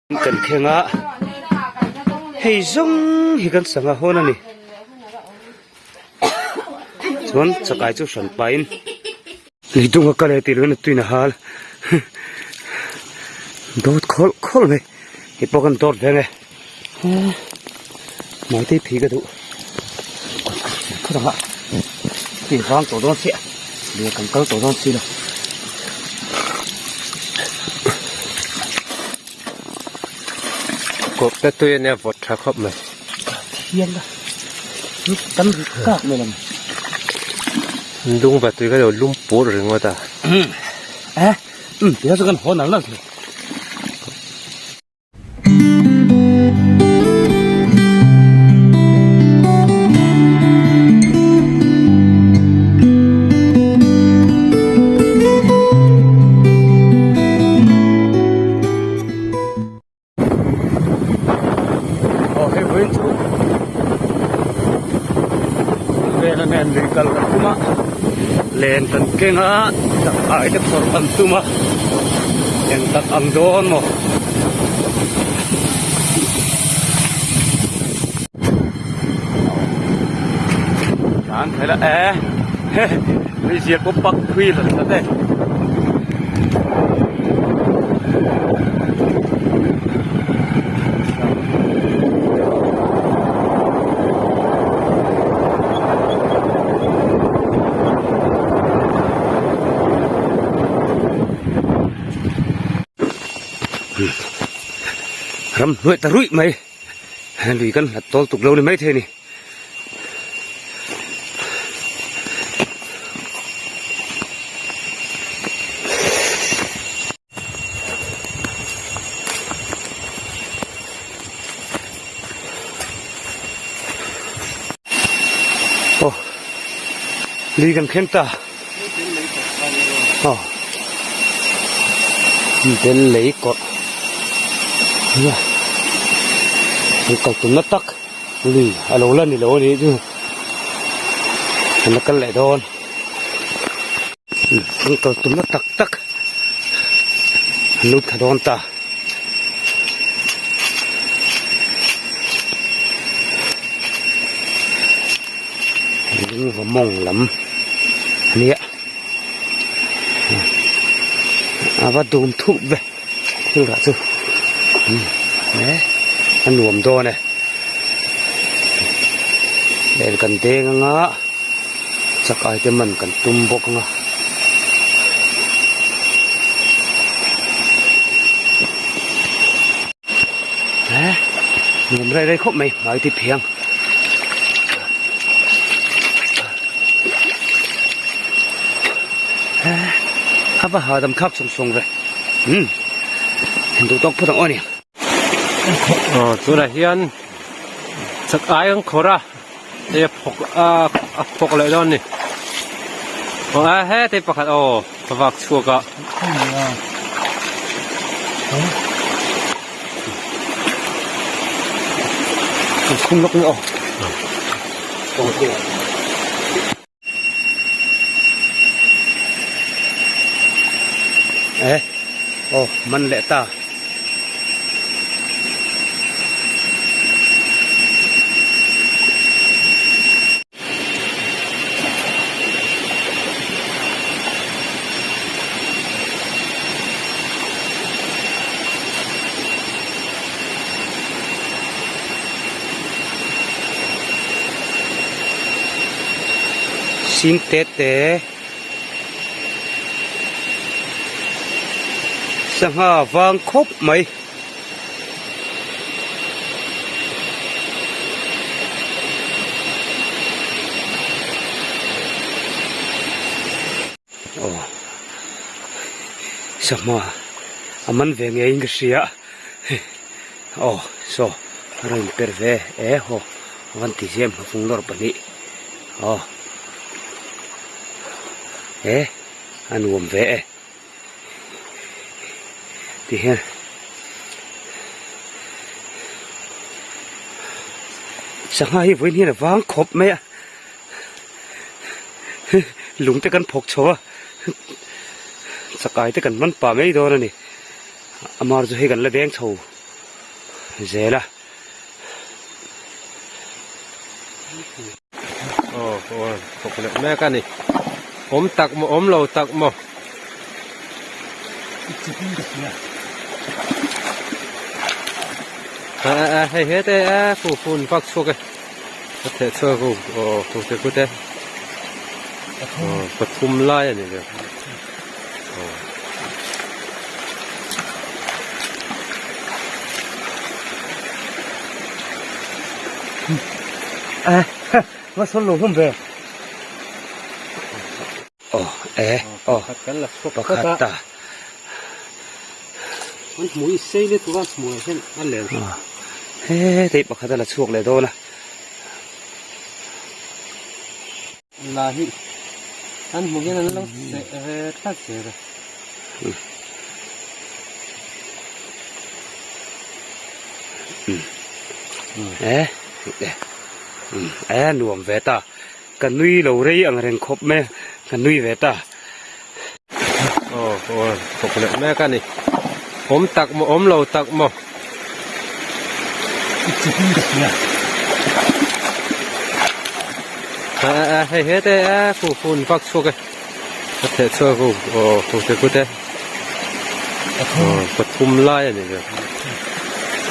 Kan thleng a, hei zawng hi kan sangha hawn a ni. Chuan chakai chu hran pahin leitung a kal e tih loin a tuin a hal dawt khawlh khawlh mai hei pawh kan dawt ve ang e hmaite phih ka duh khawt ang a hei vang tawh dawn chiah leh kan kal tawh dawn si lo. Kawp te tui ania vawt tha khawp mai. Thiam la tam kak mai lam. Lung va tui ka lo lum pur ringawt a. Eh, um, tia chu kan haw nal nal thei. Aw hei vawiin chu vela nen lui kal kan tum a len kan keng a chakkhai te phawrh kan tum a eng tak ang dawn maw. An thei la e hei zia pawh pak phui la tlat e. Ram hnuai ta ruih mai. Lui kan hlat tawl tuk lo ni maithei a ni. Aw lui kan thleng ta. Aw bel lei kawrh nia an kal tumna tak lui a lo la ni lo a nih chu an la kal leh dawn an kal tumna tak tak an lo thla dawn ta. Lungva mawng lam a nia a va dum thup ve thil rah chu eh a nuam dawn e len kan deng anga chak ai te man kan tum bawk anga. Eh nuam rei rei khawp mai hmai ti phiang. Eh a va hahdam khak sawng sawng ve umm duh tawk phawt ang aw ni. Aw tunah hian chak ai ang khawrh a hei a phawk a a phawk leh dawn a ni aw a heti pakhat aw ka vak chhuak a. Khum lawk ni aw. Eh, aw man leh ta. Sing te te sangha vang khawp mai. Aw sangha a man ve ngeiin ka hria aw saw a rawn inper ve e haw a van ti zem hmafung lawr pahnih aw e a nuam ve e. Ti hian sangha hi vawiin hian a vang khawp mai a lung te kan phawk chho a chakai te kan man pah mai dawn a ni amar chu hei kan la deng chho. zel a. Aw aw thawk leh mek a ni. Awm tak maw awm lo tak maw. A a hei he te a fu fu an vak chhuak e. A theh chhuak u aw fu te ku te. Aw pathum lai a ni ve. Aw. Va sawn lo hlawm ve. Aw e aw pakhat ta. An hmui sei lutuk a hmuh ah hian a lem. He hei pakhat a la chhuak leh dawn a. La hi an hmuh hian an lo seh ve tlat zel a. E e nuam ve ta ka nui lo rei ang reng khawp mai a ka nui ve ta. Aw aw thawk leh mek a ni awm tak maw awm lo tak maw. A a hei he te a fu fu an vak chhuak e a theh chhuak u aw fu te ku te aw pathum lai a ni ve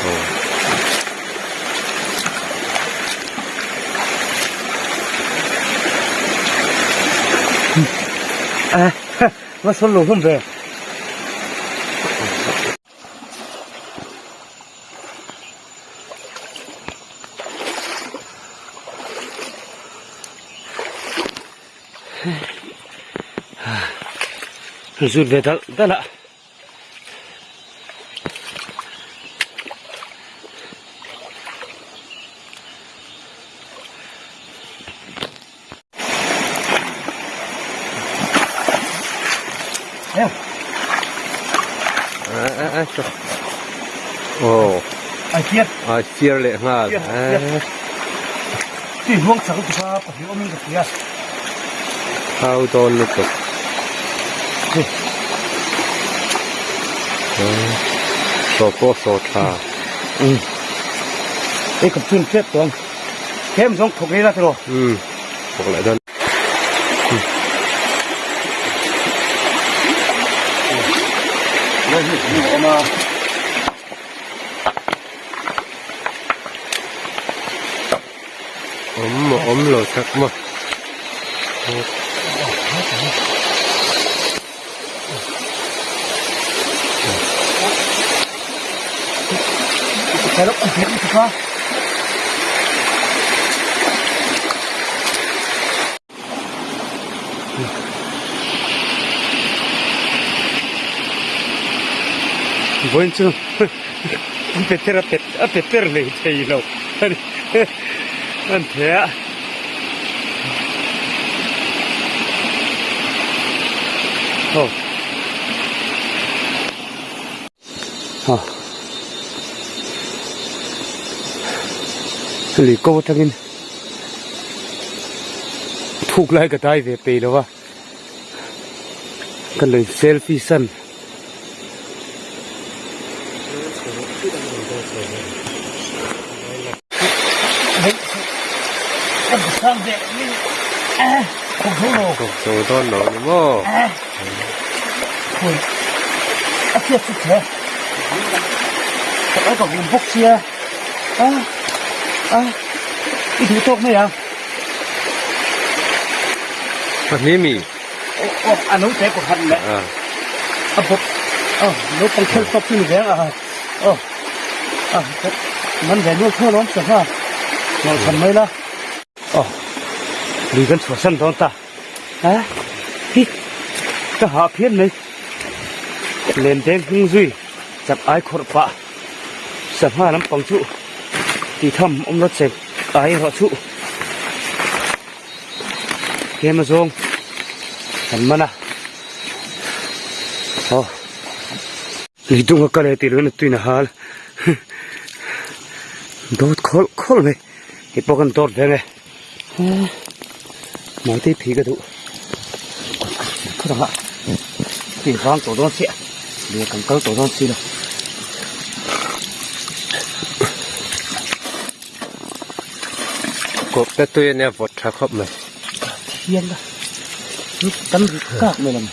aw. Va sawn lo hlawm ve. Zut ve dal dal a. Ai fiar leh nghal thau dawn lutuk saw pawh saw tha Tlem zawng thawk ila tiraw? Umm thawk leh dawn. Awm maw awm lo tak maw. Vawiin chu Peter a pet a peter lei thei lo a ni an theh a. Aw aw lui ko atangin thuk lai ka dai ve pei lo va ka lui selfie san. Zo dawn lo ni maw? Pahnih mi? A naute pakhat leh a bawp naupang thil tawp chu ni ve a aw man ve nual thual awm sangha nawh chhan mai la aw lui kan chhuah san dawn ta a hi ka hah phian mai len deng hnung zui chak ai khawrh pah sangha lampang chu tih tham awm lo che ai erawh chu. Tlem a zawng kan man a aw lui dung a kal e tih loin a tuin a hal dawt khawlh khawlh mai hei pawh kan dawt ve nge mahni phih ka duh khawt ang a tui vang tawh dawn chiah lui ah kan kal tawh dawn si lo. Kawp te tui ania vawt tha khawp mai. Thian a kan ri kak mai lam.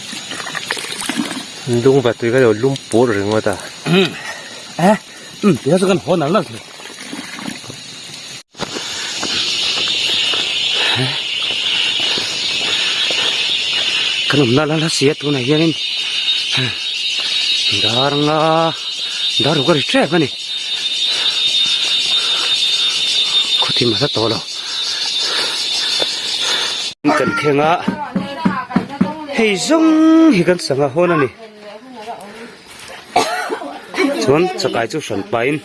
Lung va tui ka lo lum pur ringawt a. Eh, um, tihian chu kan haw nal nal thei. Kan awmna la la si a tunah hianin dar anga dar ruk a ri tep a ni khawthim a hla tawh lo kan thleng a hei zawng hi kan sangha hawn a ni chuan chakai chu hran pahin.